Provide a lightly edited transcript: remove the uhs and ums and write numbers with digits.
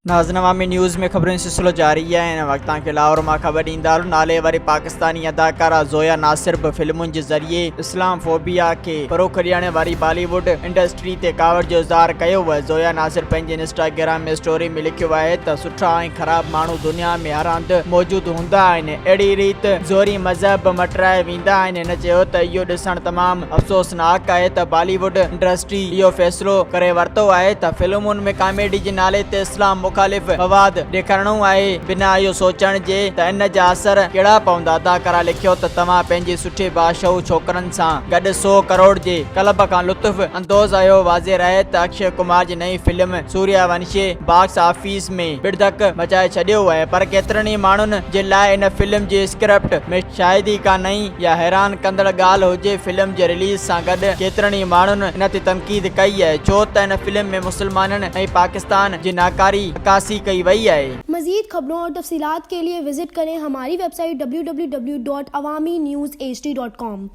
ناظرين عوامي نيوز ۾ خبرن جو سلسلو جاري آهي هن وقت توهان کي لاهور مان خبر ڏيندا هلون نالي واري پاڪستاني اداڪارا زويا ناصر به فلمن جي ذريعي اسلام فوبيا کي فروغ ڏيڻ واري بالي ووڊ انڊسٽري تي ڪاوڙ جو اظهار ڪيو آهي زويا ناصر پنهنجي انسٽاگرام ۾ اسٽوري ۾ لکيو آهي ته سٺا ۽ خراب ماڻهو دنيا ۾ هر هنڌ موجود هوندا آهن اهڙي ريت زوري مذهب به مٽرائي ويندا آهن هن چيو ته اهو ڏسڻ تمام افسوسناڪ آهي ته بالي ووڊ انڊسٽري اهو فيصلو ڪري ورتو آهي ته فلمن ۾ ڪاميڊي جي نالي تي اسلام مخالف مواد ڏيکارڻو آهي بنا اهو سوچڻ جي ته ان جا اثر ڪهڙا پوندا اداڪارا لکيو ته توهان پنهنجي سٺي باشعور ڇوڪرن سان گڏ سو ڪروڙ جي ڪلب کان لطف اندوز آهيو واضح رهي ته اڪشي ڪمار جي نئين film Surya Vanshi box office ۾ ٻڙڌڪ مچائي ڇڏيو آهي پر ڪيترن ئي ماڻهن جي لاء ان فلم جي اسڪرپٽ ۾ شايد ئي ڪا نئين يا حيران ڪندڙ ڳالهه هجي فلم جي رليز سان گڏ ڪيترن ئي ماڻهن ان تي تنقيد ڪئي آهي ڇو ته ان فلم ۾ مسلمانن ۽ پاڪستان جي ناڪاري عڪاسي ڪئي وئي آهي. مزيد خبرون اور تفصيلات ڪي ليي وزٽ ڪرين هماري web site www.awamiNewsHD.com.